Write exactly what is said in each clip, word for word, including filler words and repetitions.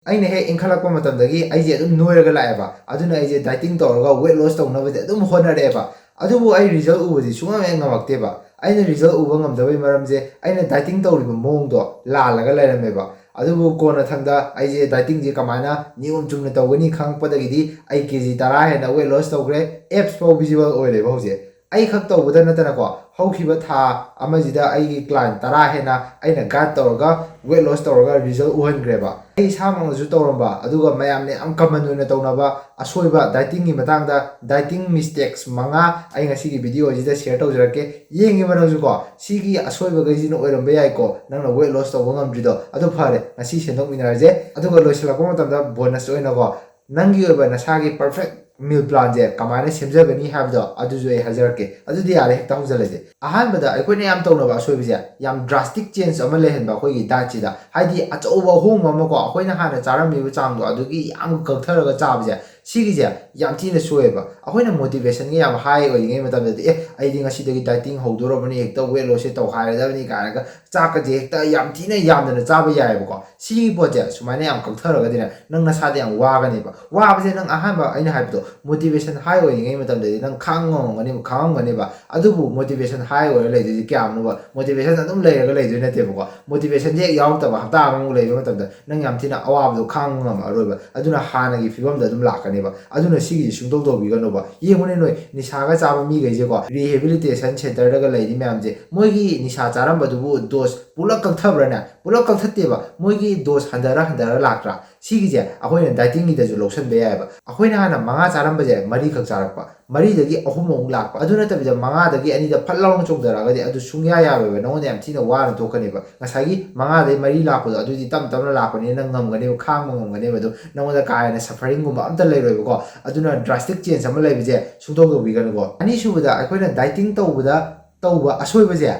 ꯑꯩꯅ ꯍꯦꯛ ꯏꯟꯈꯠꯂꯛꯄ ꯃꯇꯝꯗꯒꯤ ꯑꯩꯁꯦ ꯑꯗꯨꯝ ꯅꯣꯏꯔꯒ ꯂꯥꯛꯑꯦꯕ꯫ ꯑꯗꯨꯅ ꯑꯩꯁꯦ dieting ꯇꯧꯔꯒ weight loss ꯇꯧꯅꯕꯗꯤ ꯑꯗꯨꯝ ꯍꯣꯠꯅꯔꯛꯑꯦꯕ꯫ ꯑꯗꯨꯕꯨ ꯑꯩ result ꯎꯕꯗꯤ ꯁꯨꯡꯉꯝ ꯍꯦꯛ ꯉꯝꯃꯛꯇꯦꯕ꯫ ꯑꯩꯅ result ꯎꯕ ꯉꯝꯗꯕꯩ ꯃꯔꯝꯁꯦ ꯑꯩꯅ dieting ꯇꯧꯔꯤꯕ ꯃꯑꯣꯡꯗꯣ ꯂꯥꯜꯂꯒ ꯂꯩꯔꯝꯃꯦꯕ꯫ ꯑꯗꯨꯕꯨ ꯀꯣꯟꯅꯊꯪꯗ ꯑꯩꯁꯦ dietingꯁꯦ ꯀꯃꯥꯏꯅ ꯅꯤꯌꯣꯝ ꯆꯨꯝꯅ ꯇꯧꯒꯅꯤ ꯈꯪꯉꯛꯄꯗꯒꯤꯗꯤ ꯑꯩ ꯀꯦ ꯖꯤ ꯇꯔꯥ ꯍꯦꯟꯅ weight loss ꯇꯧꯈ꯭ꯔꯦ꯫ Abs ꯐꯥꯎ visible ꯑꯣꯏꯔꯦꯕ ꯍꯧꯖꯤꯛ꯫ ꯑꯩ ꯈꯛ ꯇꯧꯕꯗ ꯅꯠꯇꯅꯀꯣ, ꯍꯧꯈꯤꯕ ꯊꯥ ꯑꯃꯁꯤꯗ ꯑꯩꯒꯤ client ꯇꯔꯥ ꯍꯦꯟꯅ ꯑꯩꯅ guide ꯇꯧꯔꯒ weight loss ꯇꯧꯔꯒ result ꯎꯍꯟꯈ꯭ꯔꯦꯕ꯫ ꯑꯩ ꯏꯁꯥꯃꯛꯅꯁꯨ ꯇꯧꯔꯝꯕ, ꯑꯗꯨꯒ ꯃꯌꯥꯝꯅ ꯌꯥꯝ common ꯑꯣꯏꯅ ꯇꯧꯅꯕ ꯑꯁꯣꯏꯕ dietingꯒꯤ ꯃꯇꯥꯡꯗ dieting mistakes ꯃꯉꯥ ꯑꯩ ꯉꯁꯤꯒꯤ video ꯑꯁꯤꯗ share ꯇꯧꯖꯔꯛꯀꯦ꯫ ꯌꯦꯡꯉꯤꯕ ꯅꯪꯁꯨꯀꯣ, ꯁꯤꯒꯤ ꯑꯁꯣꯏꯕꯈꯩꯁꯤꯅ ꯑꯣꯏꯔꯝꯕ ꯌꯥꯏꯀꯣ ꯅꯪꯅ weight loss ꯇꯧꯕ ꯉꯝꯗ꯭ꯔꯤꯗꯣ꯫ ꯑꯗꯨ ꯐꯔꯦ, ꯉꯁꯤ ꯁꯦꯝꯗꯣꯛꯃꯤꯟꯅꯔꯁꯦ꯫ ꯑꯗꯨꯒ ꯂꯣꯏꯁꯤꯜꯂꯛꯄ ꯃꯇꯝꯗ bonus ꯑꯣꯏꯅꯀꯣ, ꯅꯪꯒꯤ ꯑꯣꯏꯕ ꯅꯁꯥꯒꯤ perfect meal planꯁꯦ ꯀꯃꯥꯏꯅ ꯁꯦꯝꯖꯒꯅꯤ ꯍꯥꯏꯕꯗꯣ ꯑꯗꯨꯁꯨ ꯑꯩ ꯍꯥꯏꯖꯔꯛꯀꯦ꯫ ꯑꯗꯨꯗꯤ ꯌꯥꯔꯦ, ꯍꯦꯛꯇ ꯍꯧꯖꯤꯜꯂꯁꯦ꯫ ꯑꯍꯥꯟꯕꯗ ꯑꯩꯈꯣꯏꯅ ꯌꯥꯝ ꯇꯧꯅꯕ ꯑꯁꯣꯏꯕꯁꯦ, ꯌꯥꯝ drastic change ꯑꯃ ꯂꯩꯍꯟꯕ ꯑꯩꯈꯣꯏꯒꯤ dietꯁꯤꯗ꯫ ꯍꯥꯏꯗꯤ ꯑꯆꯧꯕ ꯑꯍꯣꯡꯕ ꯑꯃꯀꯣ, ꯑꯩꯈꯣꯏꯅ ꯍꯥꯟꯅ ꯆꯥꯔꯝꯃꯤꯕ ꯆꯥꯡꯗꯣ ꯑꯗꯨꯒꯤ ꯌꯥꯝ ꯀꯛꯊꯔꯒ ꯆꯥꯕꯁꯦ, ꯁꯤꯒꯤꯁꯦ ꯌꯥꯝ ꯊꯤꯅ ꯁꯣꯏꯑꯦꯕ꯫ ꯑꯩꯈꯣꯏꯅ motivationꯒ ꯌꯥꯝ high ꯑꯣꯏꯔꯤꯉꯩ ꯃꯇꯝꯗꯗꯤ, "ꯑꯦ, ꯑꯩꯗꯤ ꯉꯁꯤꯗꯒꯤ dieting ꯍꯧꯗꯣꯔꯕꯅꯤ, ꯍꯦꯛꯇ weight lossꯁꯦ ꯇꯧꯈꯥꯏꯔꯗꯕꯅꯤ" ꯀꯥꯏꯅꯒ ꯆꯥꯛꯀꯁꯦ ꯍꯦꯛꯇ ꯌꯥꯝ ꯊꯤꯅ ꯌꯥꯝꯗꯅ ꯆꯥꯕ ꯌꯥꯏꯑꯕꯀꯣ꯫ ꯁꯤꯒꯤ ꯄꯣꯠꯁꯦ ꯁꯨꯃꯥꯏꯅ ꯌꯥꯝ ꯀꯛꯊꯔꯒꯗꯤꯅꯦ, ꯅꯪ ꯅꯁꯥꯗ ꯌꯥꯝ ꯋꯥꯒꯅꯦꯕ꯫ ꯋꯥꯕꯁꯦ ꯅꯪ ꯑꯍꯥꯟꯕ ꯑꯩꯅ ꯍꯥꯏꯕꯗꯣ, motivation high ꯑꯣꯏꯔꯤꯉꯩ ꯃꯇꯝꯗꯗꯤ ꯅꯪ ꯈꯥꯡꯕ ꯉꯝꯒꯅꯦꯕ, ꯈꯥꯡꯉꯝꯒꯅꯦꯕ꯫ ꯑꯗꯨꯕꯨ motivation high ꯑꯣꯏꯔ ꯂꯩꯗꯣꯏꯁꯦ ꯀꯌꯥꯝꯅꯣꯕ? Motivation ꯑꯗꯨꯝ ꯂꯩꯔꯒ ꯂꯩꯗꯣꯏ ꯅꯠꯇꯦꯕꯀꯣ꯫ Motivation ꯍꯦꯛ ꯌꯥꯎꯔꯛꯇꯕ ꯍꯞꯇꯥ ꯑꯃꯃꯨꯛ ꯂꯩꯕ ꯃꯇꯝꯗ ꯅꯪ ꯌꯥꯝ ꯊꯤꯅ ꯑꯋꯥꯕꯗꯣ ꯈꯥꯡꯕ ꯉꯝꯃꯛꯑꯔꯣꯏꯕ꯫ ꯑꯗꯨꯅ ꯍꯥꯟꯅꯒꯤ ꯐꯤꯕꯝꯗ ꯑꯗꯨꯝ ꯂꯥꯛꯀꯅꯦꯕ꯫ ꯑꯗꯨꯅ ꯁꯤꯒꯤꯁꯦ ꯁꯨꯡꯇꯧ ꯇꯧꯕꯤꯒꯅꯨꯕ꯫ ꯌꯦꯡꯉꯨꯅꯦ ꯅꯣꯏ, ꯅꯤꯁꯥꯒ ꯆꯥꯕ ꯃꯤꯈꯩꯁꯦꯀꯣ, rehabilitation centreꯗꯒ ꯂꯩꯔꯤ ꯃꯌꯥꯝꯁꯦ, ꯃꯣꯏꯒꯤ ꯅꯤꯁꯥ ꯆꯥꯔꯝꯕꯗꯨꯕꯨ dose ꯄꯨꯂꯞ ꯀꯛꯊꯕ꯭ꯔꯥꯅꯦ? ꯄꯨꯂꯞ ꯀꯛꯊꯠꯇꯦꯕ꯫ ꯃꯣꯏꯒꯤ dose ꯍꯟꯊꯔ ꯍꯟꯊꯔ ꯂꯥꯛꯇ꯭ꯔꯥ? ꯁꯤꯒꯤꯁꯦ ꯑꯩꯈꯣꯏꯅ dietingꯒꯤꯗꯁꯨ ꯂꯧꯁꯟꯕ ꯌꯥꯏꯑꯕ꯫ ꯑꯩꯈꯣꯏꯅ ꯍꯥꯟꯅ ꯃꯉꯥ ꯆꯥꯔꯝꯕꯁꯦ ꯃꯔꯤꯈꯛ ꯆꯥꯔꯛꯄ, ꯃꯔꯤꯗꯒꯤ ꯑꯍꯨꯝ ꯑꯃꯨꯛ ꯂꯥꯛꯄ꯫ ꯑꯗꯨ ꯅꯠꯇꯕꯤꯗ ꯃꯉꯥꯗꯒꯤ ꯑꯅꯤꯗ ꯐꯠ ꯂꯥꯎꯅ ꯆꯣꯡꯊꯔꯛꯑꯒꯗꯤ ꯑꯗꯨ ꯁꯨꯡꯌꯥ ꯌꯥꯔꯣꯏꯕ꯫ ꯅꯉꯣꯟꯗ ꯌꯥꯝ ꯊꯤꯅ ꯋꯥꯅ ꯊꯣꯛꯀꯅꯦꯕ꯫ ꯉꯁꯥꯏꯒꯤ ꯃꯉꯥꯗꯒꯤ ꯃꯔꯤ ꯂꯥꯛꯄꯗꯣ ꯑꯗꯨꯗꯤ ꯇꯞ ꯇꯞꯅ ꯂꯥꯛꯄꯅꯤꯅ ꯅꯪ ꯉꯝꯒꯅꯦꯕ, ꯈꯥꯡꯕ ꯉꯝꯒꯅꯦꯕ꯫ ꯑꯗꯨ ꯅꯉꯣꯟꯗ ꯀꯥ ꯍꯦꯟꯅ sufferingꯒꯨꯝꯕ ꯑꯝꯇ ꯂꯩꯔꯣꯏꯕꯀꯣ꯫ ꯑꯗꯨꯅ drastic change ꯑꯃ ꯂꯩꯕꯁꯦ ꯁꯨꯡꯇꯧ ꯇꯧꯕꯤꯒꯅꯨꯀꯣ꯫ ꯑꯅꯤꯁꯨꯕꯗ, ꯑꯩꯈꯣꯏꯅ dieting ꯇꯧꯕꯗ ꯇꯧꯕ ꯑꯁꯣꯏꯕꯁꯦ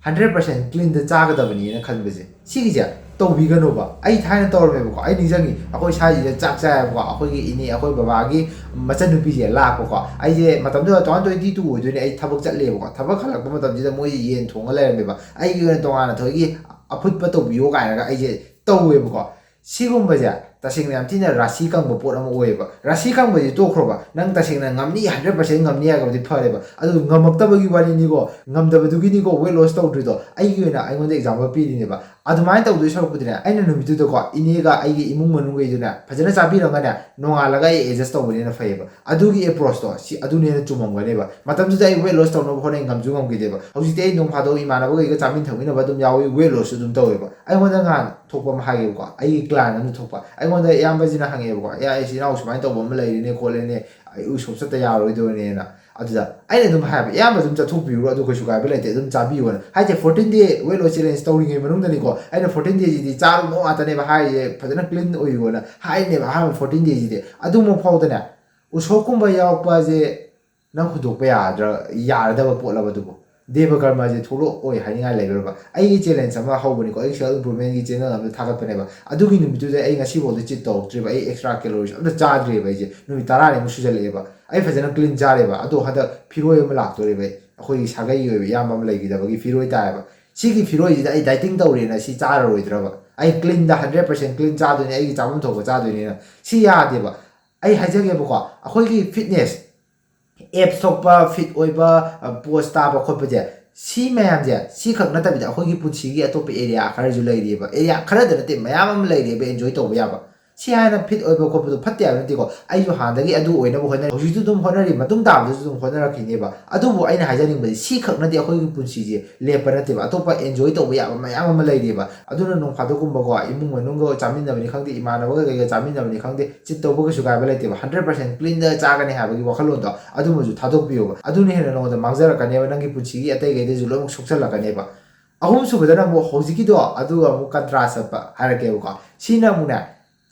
hundred percent cleanꯗ ꯆꯥꯒꯗꯕꯅꯤꯅ ꯈꯟꯕꯁꯦ, ꯁꯤꯒꯤꯁꯦ ꯇꯧꯕꯤꯒꯅꯨꯕ꯫ ꯑꯩ ꯊꯥꯏꯅ ꯇꯧꯔꯝꯃꯦꯕꯀꯣ꯫ ꯑꯩ ꯅꯤꯡꯁꯤꯡꯉꯤ, ꯑꯩꯈꯣꯏ ꯁ꯭ꯋꯥꯏꯁꯤꯗ ꯆꯥꯛ ꯆꯥꯏꯌꯦꯕꯀꯣ, ꯑꯩꯈꯣꯏꯒꯤ ꯏꯅꯦ, ꯑꯩꯈꯣꯏ ꯕꯕꯥꯒꯤ ꯃꯆꯟꯅꯨꯄꯤꯁꯦ ꯂꯥꯛꯄꯀꯣ꯫ ꯑꯩꯁꯦ ꯃꯇꯝꯗꯨꯗ two thousand twenty two ꯑꯣꯏꯗꯣꯏꯅꯦ, ꯑꯩ ꯊꯕꯛ ꯆꯠꯂꯦꯕꯀꯣ꯫ ꯊꯕꯛ ꯍꯜꯂꯛꯄ ꯃꯇꯝꯁꯤꯗ ꯃꯣꯏ ꯌꯦꯟ ꯊꯣꯡꯉ ꯂꯩꯔꯝꯃꯦꯕ꯫ ꯑꯩꯒꯤ ꯑꯣꯏꯅ ꯇꯣꯉꯥꯟꯅ ꯊꯣꯏꯒꯤ ꯑꯐꯨꯠꯄ ꯇꯧꯕꯤꯌꯣ ꯀꯥꯏꯅꯒ ꯑꯩꯁꯦ ꯇꯧꯋꯦꯕꯀꯣ꯫ ꯁꯤꯒꯨꯝꯕꯁꯦ ꯇꯁꯦꯡꯅ ꯌꯥꯝ ꯊꯤꯅ ꯔꯥꯁꯤ ꯀꯪꯕ ꯄꯣꯠ ꯑꯃ ꯑꯣꯏꯌꯦꯕ꯫ ꯔꯥꯁꯤ ꯀꯪꯕꯁꯤ ꯇꯣꯛꯈ꯭ꯔꯣꯕ, ꯅꯪ ꯇꯁꯦꯡꯅ ꯉꯝꯅꯤ, ꯍꯟꯗ꯭ꯔꯦꯠ ꯄꯥꯔꯁꯦꯟ ꯉꯝꯅꯤ ꯍꯥꯏꯔꯒꯕꯨꯗꯤ ꯐꯔꯦꯕ, ꯑꯗꯨ ꯉꯝꯃꯛꯇꯕꯒꯤ ꯋꯥꯔꯤꯅꯤꯀꯣ, ꯉꯝꯗꯕꯗꯨꯒꯤꯅꯤꯀꯣ weight loss ꯇꯧꯗ꯭ꯔꯤꯗꯣ꯫ ꯑꯩꯒꯤ ꯑꯣꯏꯅ ꯑꯩꯉꯣꯟꯗ example ꯄꯤꯔꯤꯅꯦꯕ꯫ ꯑꯗꯨꯃꯥꯏꯅ ꯇꯧꯗꯣꯏ ꯁꯔꯨꯛꯄꯨꯗꯤꯅꯦ, ꯑꯩꯅ ꯅꯨꯃꯤꯠꯇꯨꯗꯀꯣ ꯏꯅꯦꯒ ꯑꯩꯒꯤ ꯏꯃꯨꯡ ꯃꯅꯨꯡꯈꯩꯗꯨꯅꯦ ꯐꯖꯅ ꯆꯥꯕꯤꯔꯒꯅꯦ, ꯅꯣꯡꯉꯥꯜꯂꯒ ꯑꯩ adjust ꯇꯧꯕꯅ ꯍꯦꯟꯅ ꯐꯩꯌꯦꯕ꯫ ꯑꯗꯨꯒꯤ approach ꯇꯣ ꯁꯤ ꯑꯗꯨꯅ ꯍꯦꯟꯅ ꯆꯨꯝꯃꯝꯒꯅꯦꯕ꯫ ꯃꯇꯝꯗꯨꯗ ꯑꯩ weight loss ꯇꯧꯅꯕ ꯍꯣꯠꯅꯩ, ꯉꯝꯁꯨ ꯉꯝꯈꯤꯗꯦꯕ꯫ ꯍꯧꯖꯤꯛꯇꯤ ꯑꯩ ꯅꯣꯡ ꯐꯥꯗꯣꯛ ꯏꯃꯥꯟꯅꯕꯈꯩꯒ ꯆꯥꯃꯤꯟ ꯊꯛꯃꯤꯟꯅꯕ ꯑꯗꯨꯝ ꯌꯥꯎꯏ, weight loss ꯁꯨ ꯑꯗꯨꯝ ꯇꯧꯋꯦꯕ꯫ ꯑꯩꯉꯣꯟꯗ ꯅꯍꯥꯟ ꯊꯣꯛꯄ ꯑꯃ ꯍꯥꯏꯒꯦꯕꯀꯣ, ꯑꯩꯒꯤ client ꯑꯃ ꯊꯣꯛꯄ꯫ ꯑꯩꯉꯣꯟꯗ ꯏꯌꯥꯝꯕꯁꯤꯅ ꯍꯪꯉꯛꯑꯦꯕꯀꯣ, "ꯑꯦ, ꯑꯩ ꯏꯆꯤꯟ ꯏꯅꯥꯎ ꯁꯨꯃꯥꯏꯅ ꯇꯧꯕ ꯑꯃ ꯂꯩꯔꯦꯅꯦ ꯈꯣꯠꯂꯦꯅꯦ, ꯑꯩ ꯎꯁꯣꯞ ꯆꯠꯇ ꯌꯥꯔꯣꯏꯗꯣꯏꯅꯦꯅ"꯫ ꯑꯗꯨꯗ ꯑꯩꯅ ꯑꯗꯨꯝ ꯍꯥꯏꯕ, "ꯏꯌꯥꯝꯕ ꯑꯗꯨꯝ ꯆꯠꯊꯣꯛꯄꯤꯔꯨꯔꯣ, ꯑꯗꯨ ꯀꯩꯁꯨ ꯀꯥꯏꯕ ꯂꯩꯇꯦ, ꯑꯗꯨꯝ ꯆꯥꯕꯤꯌꯨꯅ"꯫ ꯍꯥꯏꯁꯦ fourteen day weight loss challenge ꯇꯧꯔꯤꯉꯩ ꯃꯅꯨꯡꯗꯅꯤꯀꯣ, ꯑꯩꯅ fourteen day ꯁꯤꯗꯤ ꯆꯥꯔꯨꯅꯣ ꯉꯥꯛꯇꯅꯦꯕ ꯍꯥꯏꯔꯤꯁꯦ, ꯐꯖꯅ clean ꯑꯣꯏꯌꯨꯅ ꯍꯥꯏꯔꯤꯅꯦꯕ ꯑꯍꯥꯟꯕ fourteen day ꯁꯤꯗꯤ꯫ ꯑꯗꯨꯃꯛ ꯐꯥꯎꯗꯅꯦ, ꯎꯁꯣꯞꯀꯨꯝꯕ ꯌꯥꯎꯔꯛꯄꯁꯦ ꯅꯪ ꯍꯨꯟꯗꯣꯛꯄ ꯌꯥꯗ꯭ꯔ-, ꯌꯥꯔꯗꯕ ꯄꯣꯠꯂꯕ ꯑꯗꯨꯕꯨ? ꯗꯦꯕ ꯀꯔꯃꯁꯦ ꯊꯣꯛꯂꯛꯑꯣꯏ ꯍꯥꯏꯅꯤꯡꯉꯥꯏ ꯂꯩꯕ꯭ꯔꯕ? ꯑꯩꯒꯤ challenge ꯑꯃ ꯍꯧꯕꯅꯤꯀꯣ, ꯑꯩꯒꯤ self improvement ꯒꯤ channel ꯑꯃꯗ ꯊꯥꯒꯠꯄꯅꯦꯕ꯫ ꯑꯗꯨꯒꯤ ꯅꯨꯃꯤꯠꯇꯨꯗ ꯑꯩ ꯉꯁꯤꯐꯥꯎꯗ cheat ꯇꯧꯔꯛꯇ꯭ꯔꯤꯕ, ꯑꯩ extra calories ꯑꯝꯇ ꯆꯥꯗ꯭ꯔꯤꯕ꯫ ꯑꯩꯁꯦ ꯅꯨꯃꯤꯠ ꯇꯔꯥꯅꯤꯃꯨꯛ ꯁꯨꯖꯜꯂꯛꯑꯦꯕ, ꯑꯩ ꯐꯖꯅ clean ꯆꯥꯔꯦꯕ꯫ ꯑꯗꯣ ꯍꯟꯗꯛ ꯐꯤꯔꯣꯏ ꯑꯃ ꯂꯥꯛꯇꯣꯔꯦꯕ, ꯑꯩ, ꯑꯩꯈꯣꯏꯒꯤ ꯁꯥꯒꯩꯒꯤ ꯑꯣꯏꯕ ꯏꯌꯥꯝꯕ ꯑꯃ ꯂꯩꯈꯤꯗꯕꯒꯤ ꯐꯤꯔꯣꯏ ꯇꯥꯏꯌꯦꯕ꯫ ꯁꯤꯒꯤ ꯐꯤꯔꯣꯏꯁꯤꯗ ꯑꯩ dieting ꯇꯧꯔꯦꯅ ꯁꯤ ꯆꯥꯔꯔꯣꯏꯗ꯭ꯔꯕ? ꯑꯩ clean ꯗ hundred percent clean ꯆꯥꯗꯣꯏꯅꯦ, ꯑꯩꯒꯤ ꯆꯥꯐꯝ ꯊꯣꯛꯄ ꯆꯥꯗꯣꯏꯅꯦꯅ꯫ ꯁꯤ ꯌꯥꯗꯦꯕ꯫ ꯑꯩ ꯍꯥꯏꯖꯒꯦꯕꯀꯣ, ꯑꯩꯈꯣꯏꯒꯤ fitness, abs ꯊꯣꯛꯄ, fit ꯑꯣꯏꯕ, ꯑ, pose ꯇꯥꯕ ꯈꯣꯠꯄꯁꯦ, ꯁꯤ ꯃꯌꯥꯝꯁꯦ, ꯁꯤꯈꯛ ꯅꯠꯇꯕꯤꯗ ꯑꯩꯈꯣꯏꯒꯤ ꯄꯨꯟꯁꯤꯒꯤ ꯑꯇꯣꯞꯄ area ꯈꯔꯁꯨ ꯂꯩꯔꯤꯑꯕ꯫ Area ꯈꯔꯗ ꯅꯠꯇꯦ, ꯃꯌꯥꯝ ꯑꯃ ꯂꯩꯔꯤꯑꯕ enjoy ꯇꯧꯕ ꯌꯥꯕ꯫ ꯁꯤ ꯍꯥꯏꯅ fit ꯑꯣꯏꯕ ꯈꯣꯠꯄꯗꯣ ꯐꯠꯇꯦ ꯍꯥꯏꯕ ꯅꯠꯇꯦꯀꯣ꯫ ꯑꯩꯁꯨ ꯍꯥꯟꯅꯗꯒꯤ ꯑꯗꯨ ꯑꯣꯏꯅꯕ ꯍꯣꯠꯅꯔꯤ, ꯍꯧꯖꯤꯛꯁꯨ ꯑꯗꯨꯝ ꯍꯣꯠꯅꯔꯤ, ꯃꯇꯨꯡ ꯇꯥꯕꯗꯁꯨ ꯑꯗꯨꯝ ꯍꯣꯠꯅꯔꯛꯈꯤꯅꯦꯕ꯫ ꯑꯗꯨꯕꯨ ꯑꯩꯅ ꯍꯥꯏꯖꯅꯤꯡꯕꯗꯤ ꯁꯤꯈꯛ ꯅꯠꯇꯦ ꯑꯩꯈꯣꯏꯒꯤ ꯄꯨꯟꯁꯤꯁꯦ ꯂꯦꯞꯄ ꯅꯠꯇꯦꯕ, ꯑꯇꯣꯞꯄ enjoy ꯇꯧꯕ ꯌꯥꯕ ꯃꯌꯥꯝ ꯑꯃ ꯂꯩꯔꯤꯑꯕ꯫ ꯑꯗꯨꯅ ꯅꯣꯡ ꯐꯥꯗꯣꯛꯀꯨꯝꯕꯀꯣ ꯏꯃꯨꯡ ꯃꯅꯨꯡꯒ ꯆꯥꯃꯤꯟꯅꯕꯅꯤ ꯈꯪꯗꯦ, ꯏꯃꯥꯟꯅꯕꯒ ꯀꯩꯒ ꯆꯥꯃꯤꯟꯅꯕꯅꯤ ꯈꯪꯗꯦ, cheat ꯇꯧꯕ ꯀꯩꯁꯨ ꯀꯥꯏꯕ ꯂꯩꯇꯦꯕ꯫ Hundred percent clean ꯗ ꯆꯥꯒꯅꯤ ꯍꯥꯏꯕꯒꯤ ꯋꯥꯈꯜꯂꯣꯟꯗꯣ ꯑꯗꯨꯃꯁꯨ ꯊꯥꯗꯣꯛꯄꯤꯌꯣꯕ꯫ ꯑꯗꯨꯅ ꯍꯦꯟꯅ ꯅꯉꯣꯟꯗ ꯃꯥꯡꯖꯔꯛꯀꯅꯦꯕ, ꯅꯪꯒꯤ ꯄꯨꯟꯁꯤꯒꯤ ꯑꯇꯩꯈꯩꯗꯁꯨ ꯂꯣꯏꯅꯃꯛ ꯁꯣꯛꯆꯜꯂꯛꯀꯅꯦꯕ꯫ ꯑꯍꯨꯝꯁꯨꯕꯗꯅ ꯑꯃꯨꯛ ꯍꯧꯖꯤꯛꯀꯤꯗꯣ ꯑꯗꯨꯒ ꯑꯃꯨꯛ contrast ꯆꯠꯄ ꯍꯥꯏꯔꯛꯀꯦꯕꯀꯣ꯫ ꯁꯤꯅ ꯑꯃꯨꯛꯅꯦ,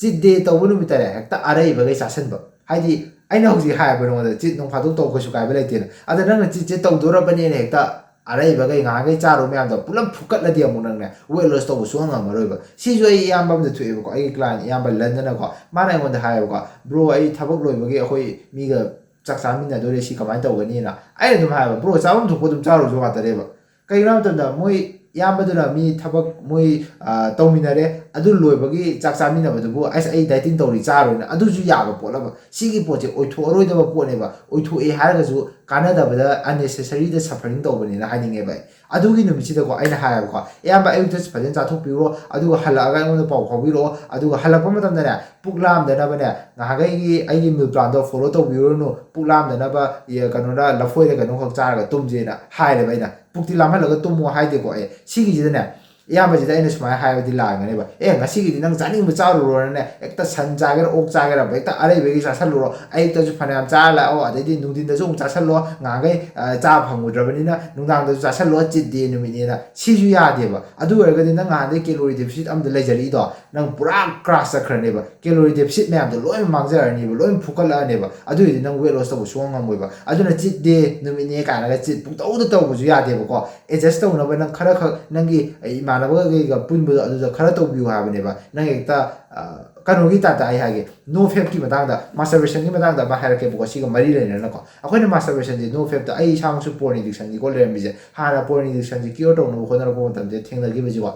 cheat day ꯇꯧꯕ ꯅꯨꯃꯤꯠꯇꯅꯦ ꯍꯦꯛꯇ ꯑꯔꯩꯕꯈꯩ ꯆꯥꯁꯟꯕ꯫ ꯍꯥꯏꯗꯤ ꯑꯩꯅ ꯍꯧꯖꯤꯛ ꯍꯥꯏꯕ ꯅꯉꯣꯟꯗ cheat ꯅꯣꯡ ꯐꯥꯗꯣꯛ ꯇꯧꯕ ꯀꯩꯁꯨ ꯀꯥꯏꯕ ꯂꯩꯇꯦꯅ꯫ ꯑꯗ ꯅꯪꯅ cheat ꯁꯦ ꯇꯧꯗꯣꯔꯕꯅꯦꯅ ꯍꯦꯛꯇ ꯑꯔꯩꯕꯈꯩ ꯉꯥꯏꯍꯥꯛꯈꯩ ꯆꯥꯔꯨ ꯃꯌꯥꯝꯗꯣ ꯄꯨꯂꯞ ꯐꯨꯀꯠꯂꯗꯤ ꯑꯃꯨꯛ ꯅꯪꯅꯦ weight loss ꯇꯧꯕ ꯁꯨꯡꯉꯝ ꯉꯝꯃꯔꯣꯏꯕ꯫ ꯁꯤꯁꯨ ꯑꯩ ꯏꯌꯥꯝꯕ ꯑꯃꯗ ꯊꯣꯛꯑꯦꯕꯀꯣ, ꯑꯩꯒꯤ client ꯏꯌꯥꯝꯕ ꯂꯟꯗꯅꯀꯣ, ꯃꯥꯅ ꯑꯩꯉꯣꯟꯗ ꯍꯥꯏꯌꯦꯕꯀꯣ, "Bro, ꯑꯩ ꯊꯕꯛ ꯂꯣꯏꯕꯒꯤ ꯑꯩꯈꯣꯏ ꯃꯤꯒ ꯆꯥꯛ ꯆꯥꯃꯤꯟꯅꯗꯣꯔꯦ, ꯁꯤ ꯀꯃꯥꯏꯅ ꯇꯧꯒꯅꯤꯅ?" ꯑꯩꯅ ꯑꯗꯨꯝ ꯍꯥꯏꯕ, "Bro, ꯆꯥꯐꯝ ꯊꯣꯛꯄ ꯑꯗꯨꯝ ꯆꯥꯔꯨꯁꯨ ꯉꯥꯛꯇꯅꯦꯕ"꯫ ꯀꯩꯒꯤꯅꯣ ꯍꯥꯏꯕ ꯃꯇꯝꯗ ꯃꯣꯏ ꯏꯌꯥꯝꯕꯗꯨꯅ ꯃꯤ ꯊꯕꯛ ꯃꯣꯏ ꯑ, ꯇꯧꯃꯤꯟꯅꯔꯦ, ꯑꯗꯨ ꯂꯣꯏꯕꯒꯤ ꯆꯥꯛ ꯆꯥꯃꯤꯟꯅꯕꯗꯨꯕꯨ ꯑꯁ ꯑꯩ ꯗꯥꯏꯇꯤꯡ ꯇꯧꯔꯤ ꯆꯥꯔꯣꯏꯅ, ꯑꯗꯨꯁꯨ ꯌꯥꯕ ꯄꯣꯠ ꯑꯃ꯫ ꯁꯤꯒꯤ ꯄꯣꯠꯁꯦ ꯑꯣꯏꯊꯣꯛꯑꯔꯣꯏꯗꯕ ꯄꯣꯠꯅꯦꯕ꯫ ꯑꯣꯏꯊꯣꯛꯑꯦ ꯍꯥꯏꯔꯒꯁꯨ ꯀꯥꯟꯅꯗꯕꯗ unnecessaryꯗ suffering ꯇꯧꯕꯅꯦꯅ ꯍꯥꯏꯅꯤꯡꯉꯦꯕ ꯑꯩ꯫ ꯑꯗꯨꯒꯤ ꯅꯨꯃꯤꯠꯁꯤꯗꯀꯣ ꯑꯩꯅ ꯍꯥꯏꯌꯦꯕꯀꯣ, "ꯏꯌꯥꯝꯕ, ꯑꯌꯨꯛꯇ ꯐꯖꯅ ꯆꯥꯊꯣꯛꯄꯤꯔꯣ, ꯑꯗꯨꯒ ꯍꯜꯂꯛꯑꯒ ꯑꯩꯉꯣꯟꯗ ꯄꯥꯎ ꯐꯥꯎꯕꯤꯔꯛꯑꯣ, ꯑꯗꯨꯒ ꯍꯜꯂꯛꯄ ꯃꯇꯝꯗꯅꯦ ꯄꯨꯛ ꯂꯥꯝꯗꯅꯕꯅꯦ ꯉꯍꯥꯟꯈꯩꯒꯤ ꯑꯩꯒꯤ meal planꯗꯣ follow ꯇꯧꯕꯤꯔꯨꯔꯅꯨ, ꯄꯨꯛ ꯂꯥꯝꯗꯅꯕ ꯀꯩꯅꯣꯔ ꯂꯐꯣꯏꯔ ꯀꯩꯅꯣꯈꯛ ꯆꯥꯔꯒ ꯇꯨꯝꯁꯦꯅ" ꯍꯥꯏꯔꯦꯕ ꯑꯩꯅ꯫ ꯄꯨꯛꯇꯤ ꯂꯥꯝꯍꯜꯂꯒ ꯇꯨꯝꯃꯣ ꯍꯥꯏꯗꯦꯀꯣ ꯑꯩ꯫ ꯁꯤꯒꯤꯁꯤꯗꯅꯦ ꯏꯌꯥꯝꯕꯁꯤꯗ ꯑꯩꯅ ꯁꯨꯃꯥꯏꯅ ꯍꯥꯏꯕꯗꯤ ꯂꯥꯟꯒꯅꯦꯕ, "ꯑꯦ, ꯉꯁꯤꯒꯤꯗꯤ ꯅꯪ ꯆꯥꯅꯤꯡꯕ ꯆꯥꯔꯨꯔꯣꯅꯅꯦ, ꯍꯦꯛꯇ ꯁꯟ ꯆꯥꯒꯦꯔꯥ ꯑꯣꯛ ꯆꯥꯒꯦꯔꯥ ꯍꯦꯛꯇ ꯑꯔꯩꯕꯒꯤ ꯆꯥꯁꯜꯂꯨꯔꯣ, ꯑꯌꯨꯛꯇꯁꯨ ꯐꯅꯌꯥꯝ ꯆꯥꯔ ꯂꯥꯛꯑꯣ, ꯑꯗꯩꯗꯤ ꯅꯨꯡꯊꯤꯟꯗꯁꯨ ꯑꯃꯨꯛ ꯆꯥꯁꯜꯂꯣ, ꯉꯍꯥꯟꯈꯩ ꯆꯥꯕ ꯐꯪꯉꯨꯗ꯭ꯔꯕꯅꯤꯅ ꯅꯨꯡꯗꯥꯡꯗꯁꯨ ꯆꯥꯁꯜꯂꯣ, cheat day ꯅꯨꯃꯤꯠꯅꯦꯅ"꯫ ꯁꯤꯁꯨ ꯌꯥꯗꯦꯕ꯫ ꯑꯗꯨ ꯑꯣꯏꯔꯒꯗꯤ ꯅꯪ ꯉꯍꯥꯟꯗꯩ calorie deficit ꯑꯝꯗ ꯂꯩꯖꯔꯛꯏꯗꯣ ꯅꯪ ꯄꯨꯔꯥ crash ꯆꯠꯈ꯭ꯔꯅꯦꯕ꯫ Calorie deficit ꯃꯌꯥꯝꯗꯣ ꯂꯣꯏ ꯃꯥꯡꯖꯔꯅꯤꯕ, ꯂꯣꯏ ꯐꯨꯀꯠꯂꯛꯑꯅꯦꯕ꯫ ꯑꯗꯨ ꯑꯣꯏꯔꯗꯤ ꯅꯪ weight loss ꯇꯧꯕ ꯁꯨꯡꯉꯝ ꯉꯝꯃꯣꯏꯕ꯫ ꯑꯗꯨꯅ cheat day ꯅꯨꯃꯤꯠꯅꯦ ꯀꯥꯏꯅꯒ cheat ꯄꯨꯡꯇꯧꯗ ꯇꯧꯕꯁꯨ ꯌꯥꯗꯦꯕꯀꯣ꯫ Adjust ꯇꯧꯅꯕ ꯅꯪ ꯈꯔ ꯈꯛ ꯅꯪꯒꯤ ꯏꯃꯥꯟꯅꯕ ꯀꯩꯀꯩꯒ ꯄꯨꯟꯕꯗꯣ ꯑꯗꯨꯗ ꯈꯔ ꯇꯧꯕꯤꯌꯨ ꯍꯥꯏꯕꯅꯦꯕ꯫ ꯅꯪ ꯍꯦꯛꯇ ꯑ, ꯀꯩꯅꯣꯒꯤ ꯇꯥꯏꯞꯇ ꯑꯩ ꯍꯥꯏꯒꯦ, no fapꯀꯤ ꯃꯇꯥꯡꯗ, masturbationꯒꯤ ꯃꯇꯥꯡꯗ ꯑꯃ ꯍꯥꯏꯔꯛꯀꯦꯕꯀꯣ, ꯁꯤꯒ ꯃꯔꯤ ꯂꯩꯅꯅꯀꯣ꯫ ꯑꯩꯈꯣꯏꯅ masturbationꯁꯦ no fapꯇ, ꯑꯩ ꯏꯁꯥꯃꯛꯁꯨ porn addictionꯅꯤꯀꯣ ꯂꯩꯔꯝꯃꯤꯁꯦ꯫ ꯍꯥꯟꯅ porn addictionꯁꯦ cure ꯇꯧꯅꯕ ꯍꯣꯠꯅꯔꯛꯄ ꯃꯇꯝꯗ ꯊꯦꯡꯅꯈꯤꯕꯁꯤꯀꯣ,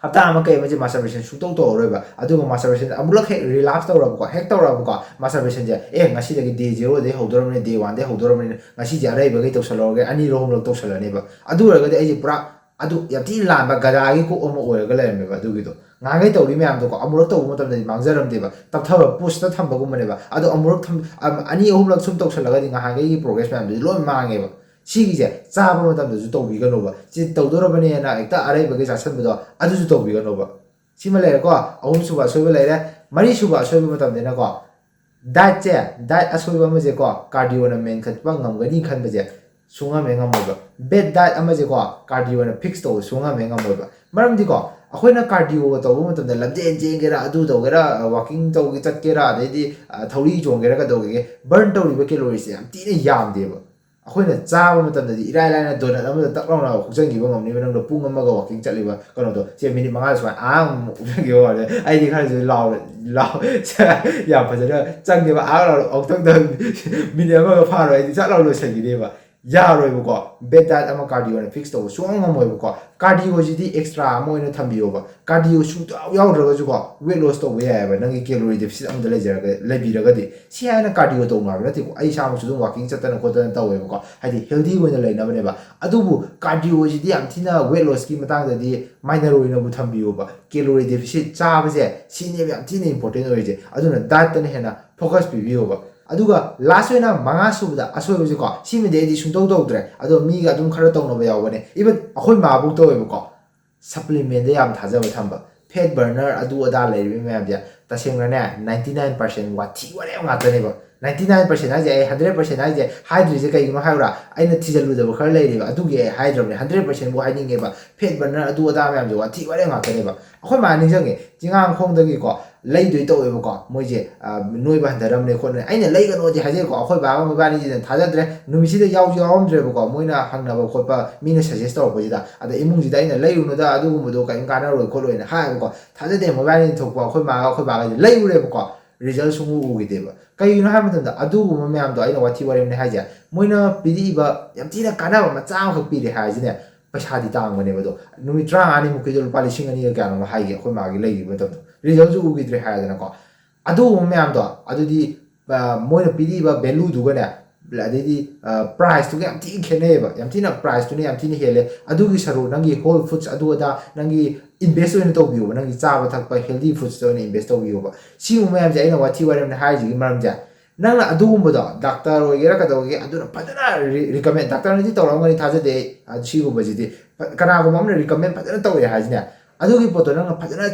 ꯍꯞꯇꯥ ꯑꯃ ꯀꯩ ꯑꯃꯁꯦ masturbation ꯁꯨꯡꯇꯧ ꯇꯧꯔꯔꯣꯏꯕ꯫ ꯑꯗꯨꯒ masturbationꯁꯦ ꯑꯃꯨꯛꯂꯛ ꯍꯦꯛ relapse ꯇꯧꯔꯕꯀꯣ, ꯍꯦꯛ ꯇꯧꯔꯕꯀꯣ masturbationꯁꯦ, "ꯑꯦ, ꯉꯁꯤꯗꯒꯤ day zeroꯗꯒꯤ ꯍꯧꯗꯣꯔꯕꯅꯤ, day oneꯗꯒꯤ ꯍꯧꯗꯣꯔꯕꯅꯤ, ꯉꯁꯤꯁꯦ ꯑꯔꯩꯕꯈꯩ ꯇꯧꯁꯜꯂꯧꯔꯒꯦ", ꯑꯅꯤꯔꯣ ꯑꯍꯨꯝꯂꯛ ꯇꯧꯁꯜꯂꯅꯦꯕ꯫ ꯑꯗꯨ ꯑꯣꯏꯔꯒꯗꯤ ꯑꯩꯁꯦ ꯄꯨꯔꯥ ꯑꯗꯨ ꯌꯥꯝ ꯊꯤꯅ ꯂꯥꯟꯕ ꯒꯙꯥꯒꯤ ꯀꯣꯛ ꯑꯃ ꯑꯣꯏꯔꯒ ꯂꯩꯔꯝꯃꯦꯕ꯫ ꯑꯗꯨꯒꯤꯗꯣ ꯉꯍꯥꯟꯈꯩ ꯇꯧꯔꯤ ꯃꯌꯥꯝꯗꯣꯀꯣ ꯑꯃꯨꯔꯛ ꯇꯧꯕ ꯃꯇꯝꯗꯗꯤ ꯃꯥꯡꯖꯔꯝꯗꯦꯕ, ꯇꯞꯊꯕ, pushꯇ ꯊꯝꯕꯒꯨꯝꯕꯅꯦꯕ꯫ ꯑꯗꯣ ꯑꯃꯨꯔꯛ ꯊꯝ-, ꯑꯝ-, ꯑꯅꯤ ꯑꯍꯨꯝꯂꯛ ꯁꯨꯝ ꯇꯧꯁꯜꯂꯒꯗꯤ ꯉꯍꯥꯟꯈꯩꯒꯤ progress ꯃꯌꯥꯝꯗꯨꯗꯤ ꯂꯣꯏ ꯃꯥꯡꯉꯦꯕ꯫ ꯁꯤꯒꯤꯁꯦ ꯆꯥꯕ ꯃꯇꯝꯗꯁꯨ ꯇꯧꯕꯤꯒꯅꯣꯕ꯫ ꯆꯤꯠ ꯇꯧꯗꯣꯔꯕꯅꯦꯅ ꯍꯦꯛꯇ ꯑꯔꯩꯕꯒꯤ ꯆꯥꯁꯟꯕꯗꯣ ꯑꯗꯨꯁꯨ ꯇꯧꯕꯤꯒꯅꯣꯕ꯫ ꯁꯤꯃ ꯂꯩꯔꯦꯀꯣ, ꯑꯍꯨꯝꯁꯨꯕ ꯑꯁꯣꯏꯕ ꯂꯩꯔꯦ꯫ ꯃꯔꯤꯁꯨꯕ ꯑꯁꯣꯏꯕ ꯃꯇꯝꯗꯅꯀꯣ, dietꯁꯦ, diet ꯑꯁꯣꯏꯕ ꯑꯃꯁꯦꯀꯣ, cardioꯅ ꯃꯦꯟꯈꯠꯄ ꯉꯝꯒꯅꯤ ꯈꯟꯕꯁꯦ ꯁꯨꯡꯉꯝ ꯍꯦꯛ ꯉꯝꯃꯣꯏꯕ꯫ Bad diet ꯑꯃꯁꯦꯀꯣ, cardioꯅ fix ꯇꯧꯕ ꯁꯨꯡꯉꯝ ꯍꯦꯛ ꯉꯝꯃꯣꯏꯕ꯫ ꯃꯔꯝꯗꯤꯀꯣ, ꯑꯩꯈꯣꯏꯅ cardioꯒ ꯇꯧꯕ ꯃꯇꯝꯗ ꯂꯝꯖꯦꯟ ꯆꯦꯟꯒꯦꯔꯥ, ꯑꯗꯨ ꯇꯧꯒꯦꯔꯥ, walking ꯇꯧꯒꯦ ꯆꯠꯀꯦꯔꯥ, ꯑꯗꯩꯗꯤ ꯑ, ꯊꯧꯔꯤ ꯆꯣꯡꯒꯦꯔꯥ ꯀꯩꯗꯧꯒꯦ, burn ꯇꯧꯔꯤꯕ caloriesꯁꯦ ꯌꯥꯝ ꯊꯤꯅ ꯌꯥꯝꯗꯦꯕ꯫ ꯑꯩꯈꯣꯏꯅ ꯆꯥꯕ ꯃꯇꯝꯗꯗꯤ ꯏꯔꯥꯏ ꯂꯥꯏꯅ donut ꯑꯃꯗ ꯇꯛ ꯂꯥꯎꯅ ꯍꯨꯛꯆꯟꯈꯤꯕ ꯉꯝꯅꯤꯕ꯫ ꯅꯪꯅ ꯄꯨꯡ ꯑꯃꯒ walking ꯆꯠꯂꯤꯕ ꯀꯩꯅꯣꯗꯣ, ꯁꯦ minute ꯃꯉꯥꯗ ꯁꯨꯃꯥꯏꯅ ꯑꯥ ꯑꯃꯨꯛ ꯍꯨꯛꯆꯟꯈꯤꯕ ꯋꯥꯅꯤ꯫ ꯑꯩꯗꯤ ꯈꯔꯁꯨ ꯂꯥꯎ-, ꯂꯥꯎ-, ꯌꯥꯝ ꯐꯖꯅ ꯆꯪꯉꯦꯕ꯫ ꯑꯥ ꯂꯥꯎꯅ ꯑꯃꯨꯛꯇꯪꯗ minute ꯑꯃꯒ ꯐꯥꯔꯣꯏ, ꯑꯩꯗꯤ ꯆꯠ ꯂꯥꯎꯅ ꯂꯣꯏꯁꯟꯈꯤꯅꯦꯕ꯫ ꯌꯥꯔꯣꯏꯕꯀꯣ꯫ Bad diet ꯑꯃ cardio ꯅ fix ꯇꯧꯕ ꯁꯨꯡꯉꯝ ꯉꯝꯃꯣꯏꯕꯀꯣ꯫ Cardio ꯁꯤꯗꯤ extra ꯑꯃ ꯑꯣꯏꯅ ꯊꯝꯕꯤꯌꯣꯕ꯫ Cardio ꯁꯨꯡꯌꯥꯎ ꯌꯥꯎꯗ꯭ꯔꯒꯁꯨꯀꯣ, weight loss ꯇꯧꯕ ꯌꯥꯏꯑꯕ, ꯅꯪꯒꯤ calorie deficit ꯑꯃꯗ ꯂꯩꯖꯔꯒ, ꯂꯩꯕꯤꯔꯒꯗꯤ꯫ ꯁꯤ ꯍꯥꯏꯅ cardio ꯇꯧꯅꯨ ꯍꯥꯏꯕ ꯅꯠꯇꯦꯀꯣ, ꯑꯩ ꯏꯁꯥꯃꯛꯁꯨ ꯑꯗꯨꯝ walking ꯆꯠꯇꯅ ꯈꯣꯠꯇꯅ ꯇꯧꯋꯦꯕꯀꯣ, ꯍꯥꯏꯗꯤ healthy ꯑꯣꯏꯅ ꯂꯩꯅꯕꯅꯦꯕ꯫ ꯑꯗꯨꯕꯨ cardio ꯁꯤꯗꯤ ꯌꯥꯝ ꯊꯤꯅ weight loss ꯀꯤ ꯃꯇꯥꯡꯗꯗꯤ minor ꯑꯣꯏꯅꯕꯨ ꯊꯝꯕꯤꯌꯣꯕ꯫ Calorie deficit ꯆꯥꯕꯁꯦ ꯁꯤꯅꯦꯕ ꯌꯥꯝ ꯊꯤꯅ important ꯑꯣꯏꯔꯤꯁꯦ꯫ ꯑꯗꯨꯅ diet ꯇꯅ ꯍꯦꯟꯅ focus ꯄꯤꯕꯤꯌꯣꯕ꯫ ꯑꯗꯨꯒ last ꯑꯣꯏꯅ ꯃꯉꯥ ꯁꯨꯕꯗ ꯑꯁꯣꯏꯕꯁꯦꯀꯣ, ꯁꯤꯃꯗꯤ ꯑꯩꯗꯤ ꯁꯨꯡꯇꯧ ꯇꯧꯗ꯭ꯔꯦ, ꯑꯗꯣ ꯃꯤꯒ ꯑꯗꯨꯝ ꯈꯔ ꯇꯧꯅꯕ ꯌꯥꯎꯕꯅꯦ, even ꯑꯩꯈꯣꯏ ꯃꯥꯕꯨꯛ ꯇꯧꯋꯦꯕꯀꯣ꯫ Supplement ꯗ ꯌꯥꯝ ꯊꯥꯖꯕ ꯊꯝꯕ, fat burner ꯑꯗꯨ ꯑꯗꯥ ꯂꯩꯔꯤꯕ ꯃꯌꯥꯝꯁꯦ, ꯇꯁꯦꯡꯅꯅꯦ, ninety nine percent ꯋꯥꯊꯤ ꯋꯥꯔꯦꯝ ꯉꯥꯛꯇꯅꯦꯕ꯫ Ninety nine percent ꯍꯥꯏꯁꯦ, ꯑꯩ hundred percent ꯍꯥꯏꯁꯦ ꯍꯥꯏꯗ꯭ꯔꯤꯁꯦ ꯀꯩꯒꯤꯅꯣ ꯍꯥꯏꯕ꯭ꯔꯥ? ꯑꯩꯅ ꯊꯤꯖꯤꯜꯂꯨꯗꯕ ꯈꯔ ꯂꯩꯔꯦꯕ, ꯑꯗꯨꯒꯤ ꯑꯩ ꯍꯥꯏꯗ꯭ꯔꯕꯅꯦ꯫ Hundred percent ꯕꯨ ꯍꯥꯏꯅꯤꯡꯉꯦꯕ, fat burner ꯑꯗꯨ ꯑꯗꯥ ꯃꯌꯥꯝꯁꯦ ꯋꯥꯊꯤ ꯋꯥꯔꯦꯝ ꯉꯥꯛꯇꯅꯦꯕ꯫ ꯑꯩꯈꯣꯏ ꯃꯥ ꯅꯤꯡꯁꯤꯡꯉꯦ, ꯆꯤꯡꯉꯥꯡꯈꯣꯡꯗꯒꯤꯀꯣ ꯂꯩꯗꯣꯏ ꯇꯧꯋꯦꯕꯀꯣ, ꯃꯣꯏꯁꯦ, ꯑ, ꯅꯣꯏꯕ ꯍꯟꯊꯔꯝꯅꯦ ꯈꯣꯠꯅꯦ꯫ ꯑꯩꯅ ꯂꯩꯒꯅꯣꯗꯤ ꯍꯥꯏꯖꯩꯀꯣ, ꯑꯩꯈꯣꯏ ꯕꯥꯒ ꯃꯣꯏꯕꯥꯅꯤꯁꯤꯅ ꯊꯥꯖꯗ꯭ꯔꯦ꯫ ꯅꯨꯃꯤꯠꯁꯤꯗ ꯌꯥꯎꯁꯨ ꯌꯥꯎꯔꯝꯗ꯭ꯔꯦꯕꯀꯣ, ꯃꯣꯏꯅ ꯍꯪꯅꯕ ꯈꯣꯠꯄ ꯃꯤꯅ suggest ꯇꯧꯔꯛꯄꯁꯤꯗ꯫ ꯑꯗ ꯏꯃꯨꯡꯁꯤꯗ ꯑꯩꯅ ꯂꯩꯔꯨꯅꯨꯗ, ꯑꯗꯨꯒꯨꯝꯕꯗꯣ ꯀꯔꯤꯝ ꯀꯥꯟꯅꯔꯣꯏ ꯈꯣꯠꯂꯣꯏꯅ ꯍꯥꯏꯌꯦꯕꯀꯣ꯫ ꯊꯥꯖꯗꯦ, ꯃꯣꯏꯕꯥꯅꯤ ꯊꯣꯛꯄ ꯑꯩꯈꯣꯏ ꯃꯥꯒ ꯑꯩꯈꯣꯏ ꯕꯥꯒꯁꯦ ꯂꯩꯔꯨꯔꯦꯕꯀꯣ꯫ Result ꯁꯨꯡꯎ ꯎꯈꯤꯗꯦꯕ꯫ ꯀꯩꯒꯤꯅꯣ ꯍꯥꯏꯕ ꯃꯇꯝꯗ, ꯑꯗꯨꯒꯨꯝꯕ ꯃꯌꯥꯝꯗꯣ ꯑꯩꯅ ꯋꯥꯊꯤ ꯋꯥꯔꯦꯝꯅꯦ ꯍꯥꯏꯁꯦ꯫ ꯃꯣꯏꯅ ꯄꯤꯔꯛꯏꯕ ꯌꯥꯝ ꯊꯤꯅ ꯀꯥꯟꯅꯕ ꯃꯆꯥ ꯑꯃꯈꯛ ꯄꯤꯔꯦ ꯍꯥꯏꯔꯁꯤꯅꯦ, ꯄꯩꯁꯥꯗꯤ ꯇꯥꯡꯕꯅꯦꯕ꯫ ꯑꯗꯣ ꯅꯨꯃꯤꯠ ꯇꯔꯥꯃꯉꯥꯅꯤꯃꯨꯛꯀꯤꯗꯣ ꯂꯨꯄꯥ ꯂꯤꯁꯤꯡ ꯑꯅꯤꯒ ꯀꯌꯥꯅꯣꯝ ꯍꯥꯏꯒꯦ ꯑꯩꯈꯣꯏ ꯃꯥꯒꯤ ꯂꯩꯈꯤꯕ ꯃꯇꯝꯗꯣ꯫ Result ꯁꯨ ꯎꯈꯤꯗ꯭ꯔꯦ ꯍꯥꯏꯔꯗꯅꯀꯣ꯫ ꯑꯗꯨꯒꯨꯝꯕ ꯃꯌꯥꯝꯗꯣ, ꯑꯗꯨꯗꯤ, ꯑ, ꯃꯣꯏꯅ ꯄꯤꯔꯛꯏꯕ value ꯗꯨꯒꯅꯦ, ꯑꯗꯩꯗꯤ, ꯑ, price ꯇꯨꯒ ꯌꯥꯝ ꯊꯤꯅ ꯈꯦꯠꯅꯩꯌꯦꯕ꯫ ꯌꯥꯝ ꯊꯤꯅ price ꯇꯨꯅ ꯌꯥꯝ ꯊꯤꯅ ꯍꯦꯜꯂꯦ꯫ ꯑꯗꯨꯒꯤ ꯁꯔꯨꯛ ꯅꯪꯒꯤ whole foods ꯑꯗꯨ ꯑꯗꯥ ꯅꯪꯒꯤ invest ꯑꯣꯏꯅ ꯇꯧꯕꯤꯌꯣꯕ, ꯅꯪꯒꯤ ꯆꯥꯕ ꯊꯛꯄ healthy foods ꯇ ꯑꯣꯏꯅ invest ꯇꯧꯕꯤꯌꯣꯕ꯫ ꯁꯤꯒꯨꯝꯕ ꯃꯌꯥꯝꯁꯦ ꯑꯩꯅ ꯋꯥꯊꯤ ꯋꯥꯔꯦꯝꯅ ꯍꯥꯏꯔꯤꯁꯤꯒꯤ ꯃꯔꯝꯁꯦ, ꯅꯪꯅ ꯑꯗꯨꯒꯨꯝꯕꯗꯣ doctor ꯑꯣꯏꯒꯦꯔꯥ ꯀꯩꯗꯧꯒꯦ, ꯑꯗꯨꯅ ꯐꯖꯅ re-, recommend, doctor ꯅꯗꯤ ꯇꯧꯔꯝꯒꯅꯤ ꯊꯥꯖꯗꯦ ꯑꯩ, ꯑ, ꯁꯤꯒꯨꯝꯕꯁꯤꯗꯤ꯫ ꯐ-, ꯀꯅꯥꯒꯨꯝꯕ ꯑꯃꯅ recommend ꯐꯖꯅ ꯇꯧꯔꯦ ꯍꯥꯏꯁꯤꯅꯦ, ꯑꯗꯨꯒꯤ ꯄꯣꯠꯇꯣ ꯅꯪꯅ ꯐꯖꯅ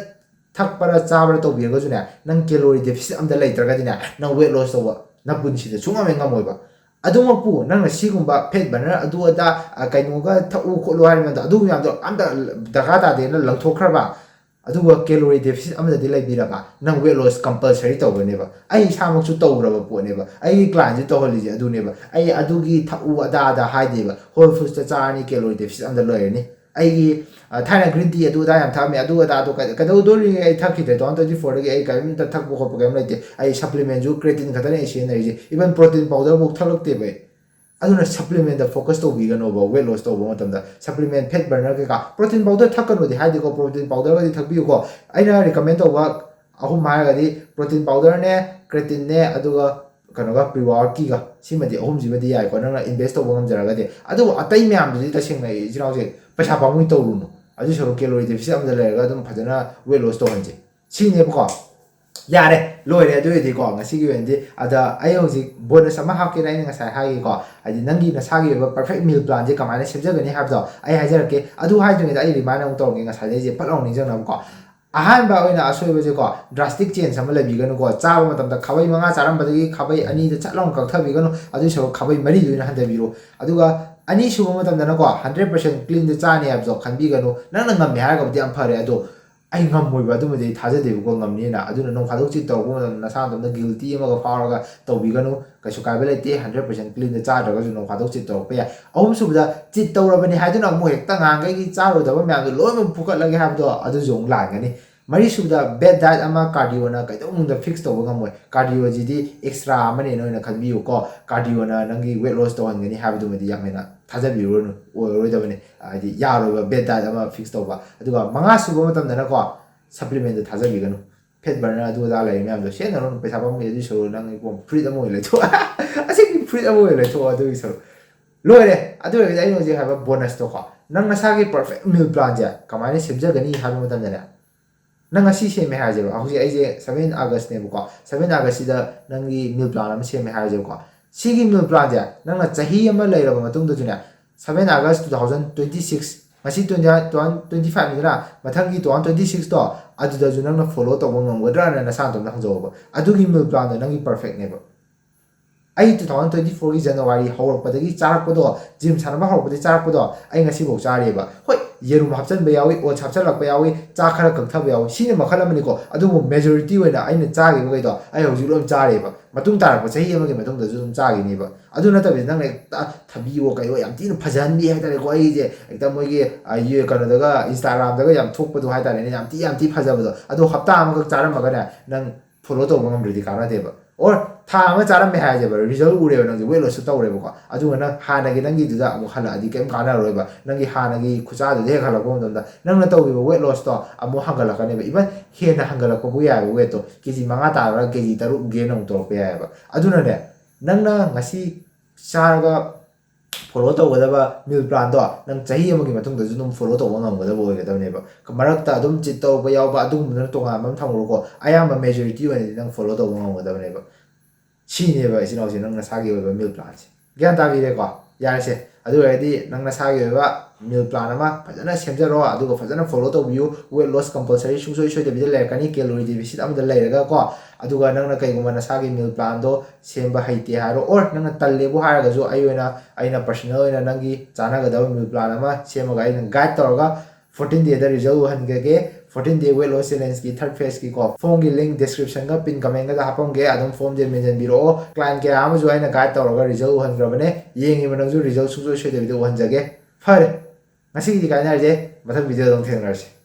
ꯊꯛꯄꯔ ꯆꯥꯕꯔ ꯇꯧꯕꯤꯔꯒꯁꯨꯅꯦ, ꯅꯪ calorie deficit ꯑꯝꯇ ꯂꯩꯇ꯭ꯔꯒꯗꯤꯅꯦ, ꯅꯪ weight loss ꯇꯧꯕ ꯅꯄꯨꯟꯁꯤꯗ ꯁꯨꯡꯉꯝ ꯍꯦꯛ ꯉꯝꯃꯣꯏꯕ꯫ ꯑꯗꯨꯃꯛꯄꯨ ꯅꯪꯅ ꯁꯤꯒꯨꯝꯕ fat burner ꯑꯗꯨ ꯑꯗꯥ, ꯑ, ꯀꯩꯅꯣꯒ ꯊꯛꯎ ꯈꯣꯠꯂꯨ ꯍꯥꯏꯔ ꯃꯌꯥꯝꯗꯣ, ꯑꯗꯨ ꯃꯌꯥꯝꯗꯣ ꯑꯝꯇ ꯗꯔꯀꯥꯔ ꯇꯥꯗꯦꯅ ꯂꯪꯊꯣꯛꯈ꯭ꯔꯕ, ꯑꯗꯨꯒ calorie deficit ꯑꯃꯗꯗꯤ ꯂꯩꯕꯤꯔꯕ, ꯅꯪ weight loss compulsory ꯇꯧꯒꯅꯦꯕ꯫ ꯑꯩ ꯏꯁꯥꯃꯛꯁꯨ ꯇꯧꯔꯕ ꯄꯣꯠꯅꯦꯕ, ꯑꯩꯒꯤ client ꯁꯤ ꯇꯧꯍꯜꯂꯤꯁꯦ ꯑꯗꯨꯅꯦꯕ꯫ ꯑꯩ ꯑꯗꯨꯒꯤ ꯊꯛꯎ ꯑꯗꯥ ꯑꯗꯥ ꯍꯥꯏꯗꯦꯕ, whole foods ꯇ ꯆꯥꯔꯅꯤ, calorie deficit ꯑꯝꯗ ꯂꯩꯔꯅꯤ꯫ ꯑꯩꯒꯤ, ꯑ, ꯊꯥꯏꯅ green tea ꯑꯗꯨ ꯑꯗꯥ ꯌꯥꯝ ꯊꯛꯑꯝꯃꯦ, ꯑꯗꯨ ꯑꯗꯥꯗꯣ ꯀꯩ-, ꯀꯩꯗꯧꯗꯣꯔꯤꯒꯦ? ꯑꯩ ꯊꯛꯈꯤꯗ꯭ꯔꯦ꯫ Two thousand twenty four ꯗꯒꯤ ꯑꯩ ꯀꯔꯤꯝꯇ ꯊꯛꯄ ꯈꯣꯠꯄ ꯀꯔꯤꯝ ꯂꯩꯇꯦ꯫ ꯑꯩ supplement ꯁꯨ creatine ꯈꯛꯇꯅꯦ ꯑꯩ ꯁꯤꯖꯤꯟꯅꯔꯤꯁꯦ, even protein powder ꯐꯥꯎ ꯊꯛꯂꯛꯇꯦꯕ ꯑꯩ꯫ ꯑꯗꯨꯅ supplement ꯇ focus ꯇꯧꯕꯤꯒꯅꯣꯕ weight loss ꯇꯧꯕ ꯃꯇꯝꯗ꯫ Supplement, fat burner ꯀꯩꯀꯥ, protein powder ꯊꯛꯀꯅꯨꯗꯤ ꯍꯥꯏꯗꯦꯀꯣ, protein powder ꯒꯗꯤ ꯊꯛꯄꯤꯌꯨꯀꯣ꯫ ꯑꯩꯅ recommend ꯇꯧꯕ ꯑꯍꯨꯝ ꯍꯥꯏꯔꯒꯗꯤ protein powder ꯅꯦ, creatine ꯅꯦ, ꯑꯗꯨꯒ ꯀꯩꯅꯣꯒ pre workout ꯀꯤꯒ, ꯁꯤꯃꯗꯤ ꯑꯍꯨꯝꯁꯤꯃꯗꯤ ꯌꯥꯏꯀꯣ, ꯅꯪꯅ invest ꯇꯧꯕ ꯉꯝꯖꯔꯒꯗꯤ꯫ ꯑꯗꯨꯕꯨ ꯑꯇꯩ ꯃꯌꯥꯝꯗꯨꯗꯤ ꯇꯁꯦꯡꯅ ꯏꯆꯤꯟ ꯏꯅꯥꯎꯁꯦ ꯄꯩꯁꯥ ꯄꯥꯝꯃꯨꯏ ꯇꯧꯔꯨꯅꯨ꯫ ꯑꯗꯨꯏ ꯁꯔꯨꯛ calorie deficit ꯑꯃꯗ ꯂꯩꯔꯒ ꯑꯗꯨꯝ ꯐꯖꯅ weight loss ꯇꯧꯍꯟꯁꯦ꯫ ꯁꯤꯅꯦꯕꯀꯣ꯫ ꯌꯥꯔꯦ, ꯂꯣꯏꯔꯦ ꯑꯗꯨ ꯑꯣꯏꯔꯗꯤꯀꯣ ꯉꯁꯤꯒꯤ ꯑꯣꯏꯅꯗꯤ꯫ ꯑꯗ ꯑꯩ ꯍꯧꯖꯤꯛ bonus ꯑꯃ ꯍꯥꯞꯀꯦꯅ ꯑꯩꯅ ꯉꯁꯥꯏ ꯍꯥꯏꯒꯦꯀꯣ, ꯍꯥꯏꯗꯤ ꯅꯪꯒꯤ ꯅꯁꯥꯒꯤ ꯑꯣꯏꯕ perfect meal plan ꯁꯦ ꯀꯃꯥꯏꯅ ꯁꯦꯝꯖꯒꯅꯤ ꯍꯥꯏꯕꯗꯣ ꯑꯩ ꯍꯥꯏꯖꯔꯛꯀꯦ꯫ ꯑꯗꯨ ꯍꯥꯏꯗ꯭ꯔꯤꯉꯩꯗ ꯑꯩ remind ꯑꯃꯨꯛ ꯇꯧꯔꯝꯒꯦ, ꯉꯁꯥꯏꯗꯩꯁꯦ ꯐꯠ ꯂꯥꯎ ꯅꯤꯡꯁꯤꯡꯅꯕꯀꯣ꯫ ꯑꯍꯥꯟꯕ ꯑꯣꯏꯅ ꯑꯁꯣꯏꯕꯁꯦꯀꯣ, drastic change ꯑꯃ ꯂꯩꯕꯤꯒꯅꯨꯀꯣ꯫ ꯆꯥꯕ ꯃꯇꯝꯗ ꯈꯥꯕꯩ ꯃꯉꯥ ꯆꯥꯔꯝꯕꯗꯒꯤ ꯈꯥꯕꯩ ꯑꯅꯤꯗ ꯆꯠ ꯂꯥꯎꯅ ꯀꯛꯊꯕꯤꯒꯅꯨ, ꯑꯗꯨꯏ ꯁꯔꯨꯛ ꯈꯥꯕꯩ ꯃꯔꯤꯗ ꯑꯣꯏꯅ ꯍꯟꯊꯕꯤꯔꯣ꯫ ꯑꯗꯨꯒ ꯑꯅꯤꯁꯨꯕ ꯃꯇꯝꯗꯅꯀꯣ, hundred percent clean ꯗ ꯆꯥꯅꯤ ꯍꯥꯏꯕꯗꯣ ꯈꯟꯕꯤꯒꯅꯨ꯫ ꯅꯪꯅ ꯉꯝꯃꯦ ꯍꯥꯏꯔꯒꯕꯨꯗꯤ ꯌꯥꯝ ꯐꯔꯦ, ꯑꯗꯣ ꯑꯩ ꯉꯝꯃꯣꯏꯕ, ꯑꯗꯨꯃꯗꯤ ꯑꯩ ꯊꯥꯖꯗꯦꯕꯀꯣ ꯉꯝꯅꯤꯅ꯫ ꯑꯗꯨꯅ ꯅꯣꯡ ꯐꯥꯗꯣꯛ cheat ꯇꯧꯔꯛꯄ ꯃꯇꯝꯗ ꯅꯁꯥ ꯅꯇꯣꯝꯇ guilty ꯑꯃꯒ ꯐꯥꯎꯔꯒ ꯇꯧꯕꯤꯒꯅꯨ, ꯀꯩꯁꯨ ꯀꯥꯏꯕ ꯂꯩꯇꯦ꯫ Hundred percent clean ꯗ ꯆꯥꯗ꯭ꯔꯒꯁꯨ ꯅꯣꯡ ꯐꯥꯗꯣꯛ cheat ꯇꯧꯔꯛꯄ ꯌꯥꯏ꯫ ꯑꯍꯨꯝꯁꯨꯕꯗ, cheat ꯇꯧꯔꯕꯅꯤ ꯍꯥꯏꯗꯨꯅ ꯑꯃꯨꯛ ꯍꯦꯛꯇ ꯉꯍꯥꯟꯈꯩꯒꯤ ꯆꯥꯔꯨꯗꯕ ꯃꯌꯥꯝꯗꯣ ꯂꯣꯏꯅꯃꯛ ꯐꯨꯀꯠꯂꯒꯦ ꯍꯥꯏꯕꯗꯣ ꯑꯗꯨꯁꯨ ꯑꯃꯨꯛ ꯂꯥꯟꯒꯅꯤ꯫ ꯃꯔꯤꯁꯨꯕꯗ, bad diet ꯑꯃ cardio ꯅ ꯀꯩꯗꯧꯅꯨꯡꯗ fix ꯇꯧꯕ ꯉꯝꯃꯣꯏ꯫ Cardio ꯁꯤꯗꯤ extra ꯑꯃꯅꯦꯅ ꯑꯣꯏꯅ ꯈꯟꯕꯤꯌꯨꯀꯣ꯫ Cardio ꯅ ꯅꯪꯒꯤ weight loss ꯇꯧꯍꯟꯒꯅꯤ ꯍꯥꯏꯕꯗꯨꯃꯗꯤ ꯌꯥꯝ ꯍꯦꯟꯅ ꯊꯥꯖꯕꯤꯔꯨꯔꯅꯨ, ꯑꯣꯏꯔꯔꯣꯏꯗꯕꯅꯤ꯫ ꯍꯥꯏꯗꯤ ꯌꯥꯔꯣꯏꯕ bad diet ꯑꯃ fix ꯇꯧꯕ꯫ ꯑꯗꯨꯒ ꯃꯉꯥ ꯁꯨꯕ ꯃꯇꯝꯗꯅꯀꯣ, supplement ꯇ ꯊꯥꯖꯕꯤꯒꯅꯨ꯫ Fat burner ꯑꯗꯨ ꯑꯗꯥ ꯂꯩꯔꯤ ꯃꯌꯥꯝꯗꯣ ꯁꯤꯖꯤꯟꯅꯔꯨꯅꯨ, ꯄꯩꯁꯥ ꯄꯥꯝꯃꯨꯏ꯫ ꯑꯗꯨꯏ ꯁꯔꯨꯛ ꯅꯪ ꯏꯕꯨꯡ ꯐꯨꯔꯤꯠ ꯑꯃ ꯑꯣꯏꯅ ꯂꯩꯊꯣꯛ ꯑꯁꯦꯡꯕ ꯐꯨꯔꯤꯠ ꯑꯃ ꯑꯣꯏꯅ ꯂꯩꯊꯣꯛꯑꯣ ꯑꯗꯨꯒꯤ ꯁꯔꯨꯛ꯫ ꯂꯣꯏꯔꯦ꯫ ꯑꯗꯨ ꯑꯣꯏꯔꯒꯗꯤ ꯑꯩꯅ ꯍꯧꯖꯤꯛ ꯍꯥꯏꯕ bonus ꯇꯣꯀꯣ, ꯅꯪ ꯅꯁꯥꯒꯤ perfect meal plan ꯁꯦ ꯀꯃꯥꯏꯅ ꯁꯦꯝꯖꯒꯅꯤ ꯍꯥꯏꯕ ꯃꯇꯝꯗꯅꯦ, ꯅꯪ ꯉꯁꯤ ꯁꯦꯝꯃꯦ ꯍꯥꯏꯔꯁꯦꯕ, ꯍꯧꯖꯤꯛ ꯑꯩꯁꯦ seven August ꯅꯦꯕꯀꯣ, seven August ꯁꯤꯗ ꯅꯪꯒꯤ meal plan ꯑꯃ ꯁꯦꯝꯃꯦ ꯍꯥꯏꯔꯁꯦꯕꯀꯣ꯫ ꯁꯤꯒꯤ meal plan ꯁꯦ ꯅꯪꯅ ꯆꯍꯤ ꯑꯃ ꯂꯩꯔꯕ ꯃꯇꯨꯡꯗꯁꯨꯅꯦ, seven August two thousand twenty six, ꯉꯁꯤ twenty, two thousand twenty five ꯅꯤꯗꯅ, ꯃꯊꯪꯒꯤ two thousand twenty six ꯇꯣ, ꯑꯗꯨꯗꯁꯨ ꯅꯪꯅ follow ꯇꯧꯕ ꯉꯝꯒꯗ꯭ꯔꯥꯅ ꯅꯁꯥ ꯅꯇꯣꯝꯇ ꯍꯪꯖꯧꯕ꯫ ꯑꯗꯨꯒꯤ meal plan ꯗꯣ ꯅꯪꯒꯤ perfect ꯅꯦꯕ꯫ ꯑꯩ two thousand twenty four ꯒꯤ January ꯍꯧꯔꯛꯄꯗꯒꯤ ꯆꯥꯔꯛꯄꯗꯣ, gym ꯁꯥꯟꯅꯕ ꯍꯧꯔꯛꯄꯗꯒꯤ ꯆꯥꯔꯛꯄꯗꯣ, ꯑꯩ ꯉꯁꯤꯐꯥꯎ ꯆꯥꯔꯤꯕ꯫ ꯍꯣꯏ, ꯌꯦꯔꯨꯝ ꯍꯥꯞꯆꯤꯟꯕ ꯌꯥꯎꯏ, oats ꯍꯥꯞꯆꯤꯜꯂꯛꯄ ꯌꯥꯎꯏ, ꯆꯥꯛ ꯈꯔ ꯀꯛꯊꯕ ꯌꯥꯎꯏ, ꯁꯤꯅ ꯃꯈꯜ ꯑꯃꯅꯤꯀꯣ꯫ ꯑꯗꯨꯕꯨ majority ꯑꯣꯏꯅ ꯑꯩꯅ ꯆꯥꯈꯤꯕꯈꯩꯗꯣ ꯑꯩ ꯍꯧꯖꯤꯛ ꯂꯣꯏ ꯆꯥꯔꯦꯕ꯫ ꯃꯇꯨꯡ ꯇꯥꯔꯛꯄ ꯆꯍꯤ ꯑꯃꯒꯤ ꯃꯇꯨꯡꯗꯁꯨ ꯑꯗꯨꯝ ꯆꯥꯈꯤꯅꯦꯕ꯫ ꯑꯗꯨ ꯅꯠꯇꯕꯤꯗ ꯅꯪꯅ ꯍꯦꯛꯇ ꯊꯕꯤꯑꯣ ꯀꯩꯑꯣ ꯌꯥꯝ ꯊꯤꯅ ꯐꯖꯍꯟꯕꯤ ꯍꯥꯏꯇꯥꯔꯦꯀꯣ꯫ ꯑꯩꯁꯦ ꯍꯦꯛꯇ ꯃꯣꯏꯒꯤ, ꯑ, ꯌꯨ-, ꯀꯩꯅꯣꯗꯒ, Instagram ꯗꯒ ꯌꯥꯝ ꯊꯣꯛꯄꯗꯣ ꯍꯥꯏꯇꯥꯔꯦꯅꯦ, ꯌꯥꯝ ꯊꯤ, ꯌꯥꯝ ꯊꯤ ꯐꯖꯕꯗꯣ꯫ ꯑꯗꯣ ꯍꯞꯇꯥ ꯑꯃꯈꯛ ꯆꯥꯔꯝꯃꯒꯅꯦ, ꯅꯪ follow ꯇꯧꯕ ꯉꯝꯗ꯭ꯔꯗꯤ ꯀꯥꯟꯅꯗꯦꯕ꯫ ꯑꯣꯔ ꯊꯥ ꯑꯃ ꯆꯥꯔꯝꯃꯦ ꯍꯥꯏꯁꯦꯕ, ꯔꯤꯖꯜ ꯎꯔꯦꯕ, ꯅꯪꯁꯦ ꯋꯦꯠ ꯂꯣꯁꯁꯨ ꯇꯧꯔꯦꯕꯀꯣ꯫ ꯑꯗꯨꯒ ꯅꯪ ꯍꯥꯟꯅꯒꯤ ꯅꯪꯒꯤꯗꯨꯗ ꯑꯃꯨꯛ ꯍꯜꯂꯛꯑꯗꯤ ꯀꯩꯝ ꯀꯥꯟꯅꯔꯣꯏꯕ꯫ ꯅꯪꯒꯤ ꯍꯥꯟꯅꯒꯤ ꯈꯨꯆꯥꯗꯨꯗ ꯍꯦꯛ ꯍꯜꯂꯛꯄ ꯃꯇꯝꯗ ꯅꯪꯅ ꯇꯧꯈꯤꯕ ꯋꯦꯠ ꯂꯣꯁꯇꯣ ꯑꯃꯨꯛ ꯍꯟꯒꯠꯂꯛꯀꯅꯦꯕ꯫ ꯏꯚꯟ ꯍꯦꯟꯅ ꯍꯟꯒꯠꯂꯛꯄꯕꯨ ꯌꯥꯏꯑꯕ, ꯋꯦꯠꯇꯣ ꯀꯦ ꯖꯤ ꯃꯉꯥ ꯇꯥꯔꯒ ꯀꯦ ꯖꯤ ꯇꯔꯨꯛ ꯒꯦꯟ ꯑꯃꯨꯛ ꯇꯧꯔꯛꯄ ꯌꯥꯏꯑꯕ꯫ ꯑꯗꯨꯅꯅꯦ, ꯅꯪꯅ ꯉꯁꯤ ꯆꯥꯔꯒ ꯐꯣꯂꯣ ꯇꯧꯒꯗꯕ ꯃꯤꯜ ꯄ꯭ꯂꯥꯟꯗꯣ ꯅꯪ ꯆꯍꯤ ꯑꯃꯒꯤ ꯃꯇꯨꯡꯗꯁꯨ ꯑꯗꯨꯝ ꯐꯣꯂꯣ ꯇꯧꯕ ꯉꯝꯒꯗꯕ ꯑꯣꯏꯒꯗꯕꯅꯦꯕ꯫ ꯃꯔꯛꯇ ꯑꯗꯨꯝ ꯆꯤꯠ ꯇꯧꯕ ꯌꯥꯎꯕ ꯑꯗꯨꯒꯨꯝꯕꯗꯨꯅ ꯇꯣꯉꯥꯟꯕ ꯑꯃ ꯊꯝꯈ꯭ꯔꯣꯀꯣ꯫ ꯑꯌꯥꯝꯕ ꯃꯦꯖꯣꯔꯤꯇꯤ ꯑꯣꯏꯅꯗꯤ ꯅꯪ ꯐꯣꯂꯣ ꯇꯧꯕ ꯉꯝꯒꯗꯕꯅꯦꯕ꯫ ꯁꯤꯅꯦꯕ, ꯏꯆꯤꯟ ꯏꯅꯥꯎꯁꯦ, ꯅꯪ ꯅꯁꯥꯒꯤ ꯑꯣꯏꯕ ꯃꯤꯜ ꯄ꯭ꯂꯥꯟꯁꯦ꯫ ꯒ꯭ꯌꯥꯟ ꯇꯥꯕꯤꯔꯦꯀꯣ? ꯌꯥꯔꯦꯁꯦ꯫ ꯑꯗꯨ ꯑꯣꯏꯔꯗꯤ ꯅꯪ ꯅꯁꯥꯒꯤ ꯑꯣꯏꯕ ꯃꯤꯜ ꯄ꯭ꯂꯥꯟ ꯑꯃ ꯐꯖꯅ ꯁꯦꯝꯖꯔꯣ, ꯑꯗꯨꯒ ꯐꯖꯅ ꯐꯣꯂꯣ ꯇꯧꯕꯤꯌꯨ꯫ ꯋꯦꯠ ꯂꯣꯁ ꯀꯝꯄꯜꯁꯔꯤ ꯁꯨꯡꯁꯣꯏ ꯁꯣꯏꯗꯕꯤꯗ ꯂꯩꯔꯛꯀꯅꯤ, ꯀꯦꯂꯣꯔꯤ ꯗꯦꯐꯤꯁꯤꯠ ꯑꯃꯗ ꯂꯩꯔꯒ ꯀꯣ꯫ ꯑꯗꯨꯒ ꯅꯪꯅ ꯀꯩꯒꯨꯝꯕ ꯅꯁꯥꯒꯤ ꯃꯤꯜ ꯄ꯭ꯂꯥꯟꯗꯣ ꯁꯦꯝꯕ ꯍꯩꯇꯦ ꯍꯥꯏꯔꯣ, ꯑꯣꯔ ꯅꯪꯅ ꯇꯜꯂꯦꯕꯨ ꯍꯥꯏꯔꯒꯁꯨ, ꯑꯩ ꯑꯣꯏꯅ, ꯑꯩꯅ ꯄꯔꯁꯅꯦꯜ ꯑꯣꯏꯅ ꯅꯪꯒꯤ ꯆꯥꯟꯅꯒꯗꯕ ꯃꯤꯜ ꯄ꯭ꯂꯥꯟ ꯑꯃ ꯁꯦꯝꯃꯒ ꯑꯩꯅ ꯒꯥꯏꯗ ꯇꯧꯔꯒ ꯐꯣꯔꯇꯤꯟ ꯗꯦꯗ ꯔꯤꯖꯜ ꯎꯍꯟꯒꯦ꯫ ꯐꯣꯔꯇꯤꯟ ꯗꯦ ꯋꯦꯠ ꯂꯣꯁ ꯆꯦꯂꯦꯟꯖꯀꯤ ꯊꯥꯔꯠ ꯐꯦꯁꯀꯤꯀꯣ, ꯐꯣꯝꯒꯤ ꯂꯤꯡ ꯗꯤꯁꯀ꯭ꯔꯤꯞꯁꯟꯒ ꯄꯤꯟ ꯀꯃꯦꯟꯒꯗ ꯍꯥꯞꯄꯝꯒꯦ꯫ ꯑꯗꯨꯝ ꯐꯣꯝꯗꯤ ꯃꯦꯟꯁꯤꯟꯕꯤꯔꯛꯑꯣ꯫ ꯀ꯭ꯂꯥꯏꯟ ꯀꯌꯥ ꯑꯃꯁꯨ ꯑꯩꯅ ꯒꯥꯏꯗ ꯇꯧꯔꯒ ꯔꯤꯖꯜ ꯎꯍꯟꯈ꯭ꯔꯕꯅꯦ꯫ ꯌꯦꯡꯉꯤꯕ ꯅꯪꯁꯨ ꯔꯤꯖꯜ ꯁꯨꯡꯁꯣꯏ ꯁꯣꯏꯗꯕꯤꯗ ꯎꯍꯟꯖꯒꯦ꯫ ꯐꯔꯦ, ꯉꯁꯤꯒꯤꯗꯤ ꯀꯥꯏꯅꯔꯁꯦ꯫ ꯃꯊꯪ ꯚꯤꯗꯤꯑꯣꯗ ꯑꯃꯨꯛ ꯊꯦꯡꯅꯔꯁꯤ꯫